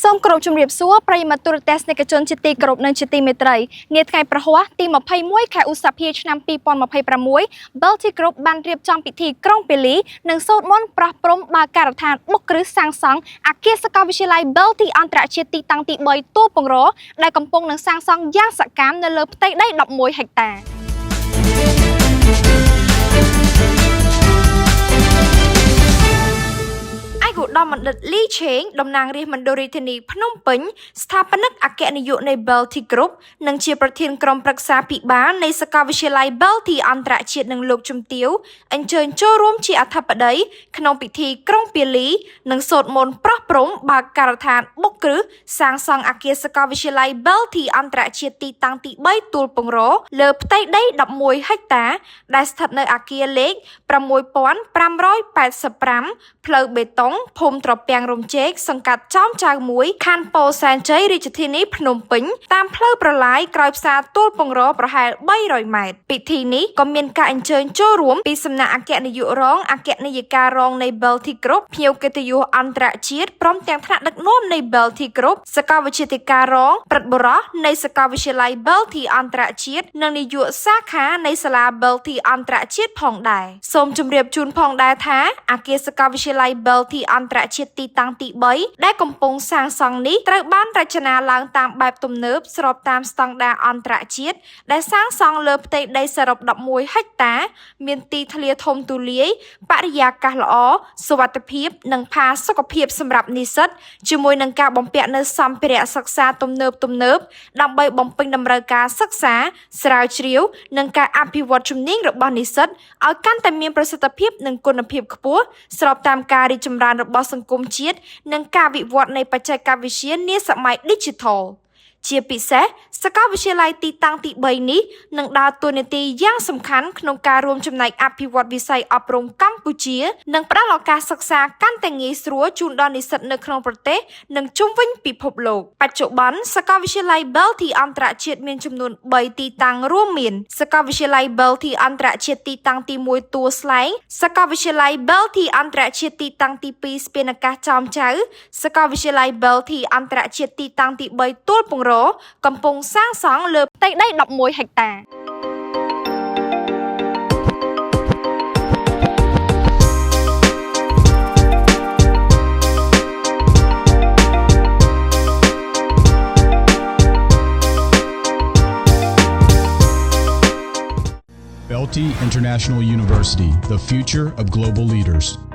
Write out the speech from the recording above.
សូមគោរពជំរាបសួរប្រិយមិត្តទូរទស្សនិកជនជាទីគោរពនិងជាទីមេត្រីនាថ្ងៃប្រហ័សទី21ខែឧសភាឆ្នាំ2026 Belty Group បានរៀបចំពិធីក្រុងពាលីនិងសូត្រមន្តប្រោះព្រំបើកការដ្ឋានបុកគ្រឹះសាងសង់អគារសាកលវិទ្យាល័យ Belty អន្តរជាតិទីតាំងទី3ទួលពង្រដែលកំពុងនឹងសាងសង់យ៉ាងសកម្មនៅលើផ្ទៃដី11ហិកតា ឯកឧត្តមបណ្ឌិតលីឆេងតំណាងរាស្ត្រមណ្ឌលរាជធានីភ្នំពេញស្ថាបនិកអគ្គនាយកនៃ Belty Group និងជាប្រធានក្រុមប្រឹក្សាភិបាលនៃសាកលវិទ្យាល័យ Belty អន្តរជាតិនិងលោកជំទាវអញ្ជើញចូលរួមជាអធិបតីក្នុងពិធីក្រុងពាលីនិងសូត្រមន្តប្រោះព្រំបើកការដ្ឋានបុកគ្រឹះសាងសង់អគារសាកលវិទ្យាល័យ Belty អន្តរជាតិទីតាំងទី3ទួលពង្រលើផ្ទៃដី11ហិកតា ដែលស្ថិតនៅអគារលេខ6585ផ្លូវបេតុងភូមិត្រពាំងរំជែកសង្កាត់ចោមចៅមួយខណ្ឌពោធិ៍សែនជ័យរាជធានីភ្នំពេញតាមផ្លូវប្រឡាយក្រោយផ្សារទួលពង្រប្រហែល300ម៉ែត្រពិធីនេះក៏មានការអញ្ជើញចូលរួមពីសំណាក់អគ្គនាយករងអគ្គនាយិការងនៃ Belty Group ភ្ញៀវកិត្តិយសអន្តរជាតិព្រមទាំងថ្នាក់ដឹកនាំនៃ Belty Group សាកលវិទ្យាធិការរងព្រឹទ្ធបុរសនៃសាកលវិទ្យាល័យ Belty អន្តរជាតិនិងនាយកសាខានៃសាលា Belty អន្តរជាតិផងដែរសូមជម្រាបជូនផងដែរថាអគារសាកលវិទ្យាល័យ Belty អន្តរជាតិទីតាំងទី3ដែលកំពុងសាងសង់នេះត្រូវបានរចនាឡើងតាមបែបទំនើបស្របតាមស្តង់ដារអន្តរជាតិដែលសាងសង់លើផ្ទៃដីសរុប11ហិកតា មានទីធ្លាធំទូលាយបរិយាកាសល្អសុវត្ថិភាពនិងផាសុកភាពសម្រាប់និស្សិតជាមួយនឹងការបំពាក់នូវសម្ភារៈសិក្សាទំនើបទំនើបដើម្បីបំពេញតម្រូវការសិក្សាស្រាវជ្រាវនិងការអភិវឌ្ឍជំនាញរបស់និស្សិតឲ្យកាន់តែមានប្រសិទ្ធភាពនិងគុណភាពខ្ពស់ស្របតាមការរីកចម្រើនរបស់សង្គមជាតិនិងការវិវត្តនៃបច្ចេកវិទ្យានាសម័យ Digital ជាពិសេសសាកលវិទ្យាល័យទីតាំងទី3នេះនឹងដើរតួនាទីយ៉ាងសំខាន់ក្នុងការរួមចំណែកអភិវឌ្ឍវិស័យអប់រំកម្ពុជានិងផ្ដល់ឱកាសសិក្សាកាន់តែងាយស្រួលជូនដល់និស្សិតនៅក្នុងប្រទេសនិងជុំវិញពិភពលោកបច្ចុប្បន្នសាកលវិទ្យាល័យ Belty អន្តរជាតិមានចំនួន3ទីតាំងរួមមានសាកលវិទ្យាល័យ Belty អន្តរជាតិទីតាំងទី1ទួលស្លែងសាកលវិទ្យាល័យ Belty អន្តរជាតិទីតាំងទី2ស្ពានអាកាសចោមចៅសាកលវិទ្យាល័យ Belty អន្តរជាតិទីតាំងទី3ទួលពង្រកំពុងសាងសង់លើផ្ទៃដី11ហិកតា Belty International University, the future of global leaders.